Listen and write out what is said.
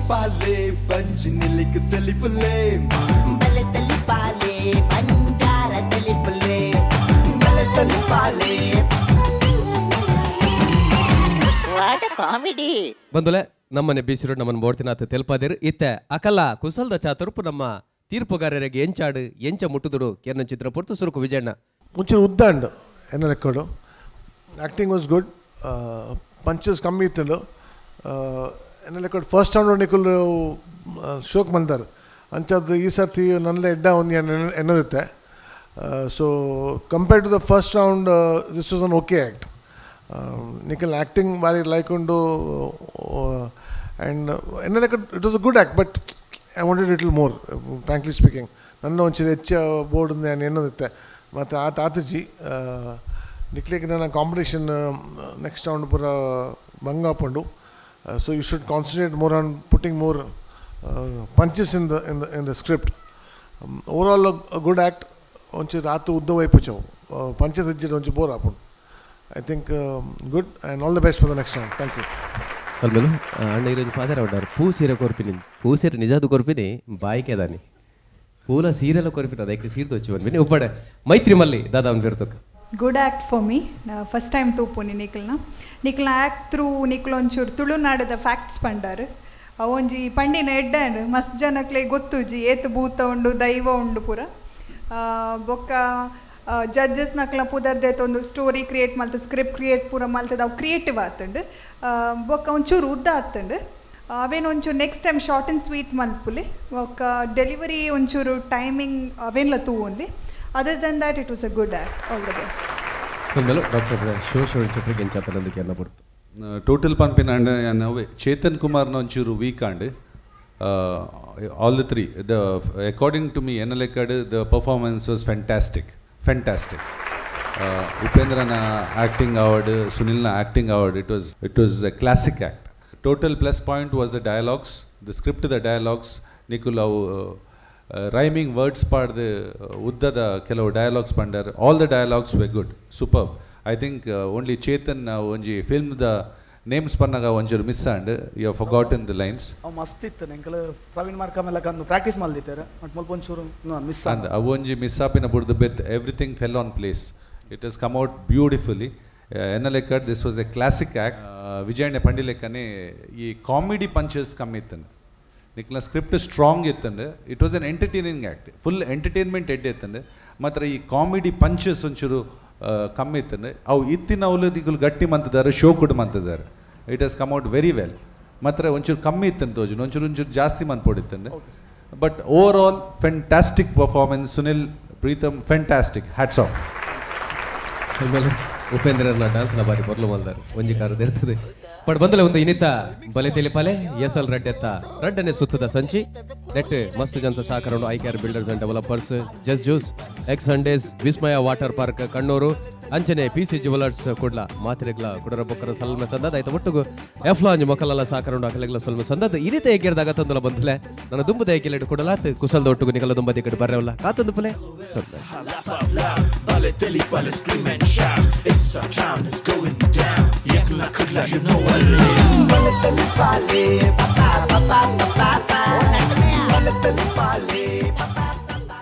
ಬಲೆ ಬಂಜಿ ನಿಲಿಕ್ ತೆಲಿಪುಲೆ ಬಲೆ ತಲಿಪಾಲೆ ಬಂಜಾರ ತಲಿಪುಲೆ ಬಲೆ ತಲಿಪಾಲೆ. What comedy. ಬಂದುಲೆ ನಮ್ಮನೆ ಬೀಸಿರು ನಮ್ಮನ್ನು ಬೋಡ್ತಿನಾಥ ತೆಲ್ಪಾದಿರು ಇತ್ತೆ ಅಕಲ ಕುಸಲ್ದ ಚಾತುರ್ಪು ನಮ್ಮ ತೀರ್ಪುಗಾರರಿಗೆ ಎಂಚಾಡು ಎಂಚ ಮುಟ್ಟುದುಡು ಕೆನ್ನ ಚಿತ್ರ ಪೊರ್ತು ಸುರುಕು ವಿಜಯಣ್ಣ. ಮುಂಚೆ ಉದ್ದಾಂಡು ಎನ್ನ ಲೆಕ್ಕಡು acting was good, punches ಕಮ್ಮಿ ಇತ್ತು. ಎನ್ನ ಲೆಕ್ಕಡು ಫಸ್ಟ್ ರೌಂಡ್ ನಿಕುಲ್ ಶೋಕ್ ಮಂದಾರ್ ಅಂಚದ್ದು ಈ ಸರ್ತಿ ನನ್ನಲ್ಲೇ ಎಡ್ಡ ಒಂದು ಎನ್ನದಿತ್ತೆ. So compare to the first round this was an okay act. Nikhil acting ಭಾರಿ ಲೈಕ್ ಉಂಡು ಆ್ಯಂಡ್ ಎನ್ನ ಲೆಕ್ಕ it was a good act, but I wanted little more frankly speaking. ನನ್ನ ಒಂಚೂರು ಹೆಚ್ಚು ಬೋರ್ಡ್ ನಾನು ಎನ್ನದಿತ್ತೆ. ಮತ್ತು ಆತ ಆತಜಿ ನಿಕ್ಲಿಗೆ ನನ್ನ competition next round ಪೂರ ಭಂಗ ಆಪುಂಡು. So you should concentrate more on putting more punches in the in the in the script. Overall good act. ಒಂಚೂರು ಆತು ಉದ್ದ ವೈಪುಚವು ಪಂಚಸ್ ಇಜ್ಜಿರ ಒಂಚೂರು ಬೋರ್ ಆಪುಂಡು. I think good and all the best for the next round. Thank you. Almelu ಅಣ್ಣ ಈರೊಂಜಿ ಪಾದರ ಉಂಡಾರು ಪೂ ಸೀರೆ ಕೊರ್ಪಿನಿ, ಪೂ ಸೀರೆ ನಿಜಾದು ಕೊರ್ಪಿನಿ ಬಾಯಿಕೆ ದಾನಿ ಪೂಲ ಸೀರೆಲ್ಲ ಕೊರ್ಪಿನ ಅದಕ್ಕೆ ಸೀರ್ದು వచ్చి ಬಂದ್ಬಿನಿ ಉಪ್ಪಡೆ ಮೈತ್ರಿ ಮಲ್ಲಿ ದಾದಾ ಒಂದು ಬಿರ್ತಕ್ಕ. Good act for me. First time ತೂಪುನಿ ನಿಖಲ್ನ ನಿಖಲ್ನ act through Nikhil ಒಂಚೂರು ತುಳುನಾಡದ ಫ್ಯಾಕ್ಟ್ಸ್ ಪಂಡಾರು. ಅವೊಂಜಿ ಪಂಡಿನ ಎಡ್ಡಾಂಡ್ ಮಸ್ತ್ ಜನಕ್ಲೆ ಗೊತ್ತುಜಿ ಏತು ಭೂತ ಉಂಡು ದೈವ ಉಂಡು ಪೂರ. ಬೊಕ್ಕ ಜಡ್ಜಸ್ ನಕ್ಲ ಪುದರ್ದೇತ ಒಂದು ಸ್ಟೋರಿ ಕ್ರಿಯೇಟ್ ಮಲ್ತ ಸ್ಕ್ರಿಪ್ಟ್ ಕ್ರಿಯೇಟ್ ಪೂರ ಮಲ್ತದ ಅವು ಕ್ರಿಯೇಟಿವ್ ಆತಂಡು. ಬೊಕ್ಕ ಒಂಚೂರು ಉದ್ದ ಆತಂಡು. ಅವೇನು ಒಂಚೂರು next time short and sweet ಮಲ್ಪುಲಿ. ಬೊಕ್ಕ ಡೆಲಿವರಿ ಒಂಚೂರು timing ಅವೇನ್ಲ ತೂವೊನ್ಲಿ. Other than that it was a good act. All the best. ಸೊಲ್ಮೆಲು doctor Shivashiva ಚಟ್ರಿಗೆ ಎಂಚಾತನಂದಿಕೆ ಅನ್ನ ಪುರ್ತು. ಟೋಟಲ್ ಪನ್ಪಿನ ಅಂಡ್ ಚೇತನ್ ಕುಮಾರ್ನ ಒಂಚೂರು weak and all the three the according to me ಎನ್ನ ಲೆಕ್ಕಡ್ the performance was fantastic fantastic. ಉಪೇಂದ್ರನ acting award, ಸುನಿಲ್ನ acting award, it was a classic act. Total plus point was the dialogues, the script, the dialogues. Nikul ಅವು rhyming words ಪಾಡ್ದು ಉದ್ದದ ಕೆಲವು dialogues ಪಂಡರ್. All the dialogues were good, superb. I think only Chetan ಒಂಜಿ ಫಿಲ್ಮ್ದ names ಪನ್ನಾಗ ಒಂಚೂರು miss and you have forgotten the lines. ಅವು ಮಸ್ತ್ ಇತ್ತು ಎಂಕಲ್ ಪ್ರವೀಣ್ ಮಾರ್ಕಮೆಲ್ಲ ಕಂದು practice ಮಲ್ದಿತ್ತಾರೆ but ಮುಲ್ಪ ಒಂಚೂರು ಮಿಸ್ ಅಂದ್ ಅವು ಒಂಜಿ ಮಿಸ್ ಆಪಿನ ಬುಡ್ದು ಬೆತ್ everything fell on place. It has come out beautifully. ಎನ್ನ ಲೆಕ್ಕ this was a classic act. Vijayanna ಪಂಡಿಲೆಕ್ಕನೆ ಈ ಕಾಮಿಡಿ ಪಂಚಸ್ ಕಮ್ಮಿ ಇತ್ತಂದು, ನಿಕ್ಲ ಸ್ಕ್ರಿಪ್ಟ್ ಸ್ಟ್ರಾಂಗ್ ಇತ್ತಂದು. It was an entertaining act, full entertainment ಎಡ್ಡೆ ಇತ್ತಂದು. ಮಾತ್ರ ಈ ಕಾಮಿಡಿ ಪಂಚಸ್ ಒಂಚೂರು ಕಮ್ಮಿ ಇತ್ತಂದು. ಅವು ಇತ್ತಿನವಳು ನಿಕುಲು ಗಟ್ಟಿ ಮಂತಿದ್ದಾರೆ, ಶೋ ಕೂಡ ಮಂತಿದ್ದಾರೆ. It has come out very well. ಮಾತ್ರ ಒಂಚೂರು ಕಮ್ಮಿ ಇತ್ತಂತ ತೋಜುಂಡು, ಒಂಚೂರು ಒಂಚೂರು ಜಾಸ್ತಿ ಮನ್ಪೊಡಿತ್ತಂದು. But overall fantastic performance Sunil, Preetham, fantastic, hats off. ಆಮೇಲೆ ಉಪೇಂದ್ರನ ಡಾನ್ಸ್ನ ಬಾರಿ ಬೊರ್ಲು ಮಲ್ದಾರ್ ಒಂಜಿ ಕಾರದ್ದು ಇರ್ತದೆ. ಬಟ್ ಬಂದಲೆ ಒಂದು ಇನಿತ ಬಲೆ ತೆಲಿಪಾಲೆ ಎಸ್ ಎಲ್ ರಡ್ಡೆತ್ತ ರಡ್ಡನೆ ಸುತ್ತದ ಸಂಚಿ ನೆಟ್ ಮಸ್ತ್ ಜನತ ಸಹಕಾರ I care builders and developers, just juice, X Sundays, Vismaya water park Kannur, ಅಂಚನೆ P C jewellers Kudla ಮಾತ್ರೆಗ್ಲ ಕುಡರ ಬೊಕ್ಕರ ಸಲ್ಮೆ ಸಂದದ ಆಯ್ತು ಒಟ್ಟುಗು ಎಫ್ ಲಾಂಜ್ ಮೊಕಲೆಲ್ಲ ಸಹಕಾರ ಅಕಲೆಗ್ಲ ಸೊಲ್ಮೆ ಸಂದದ ಈ ರೀತಿ ಏಕಿರ್ದಾಗ ತಂದಲ ಬಂದಲೆ ನನ್ನ ದುಂಬದ ಏಕಿಲೆಡು ಕೊಡಲಾತ್ ಕುಸಲ್ದ ಒಟ್ಟುಗು ನಿಕಲ ದುಂಬದಿ ಕಡೆ ಬರ್ರೆವಲ್ಲ ಕಾತಂದು ಪುಲೆ ಸೊಲ್ಮೆ. Bale Telipale, scream and shout. It's our town, it's going down. Yakla Kudla, you know what it is. Bale Telipale, pa pa pa pa pa pa. Bale Telipale.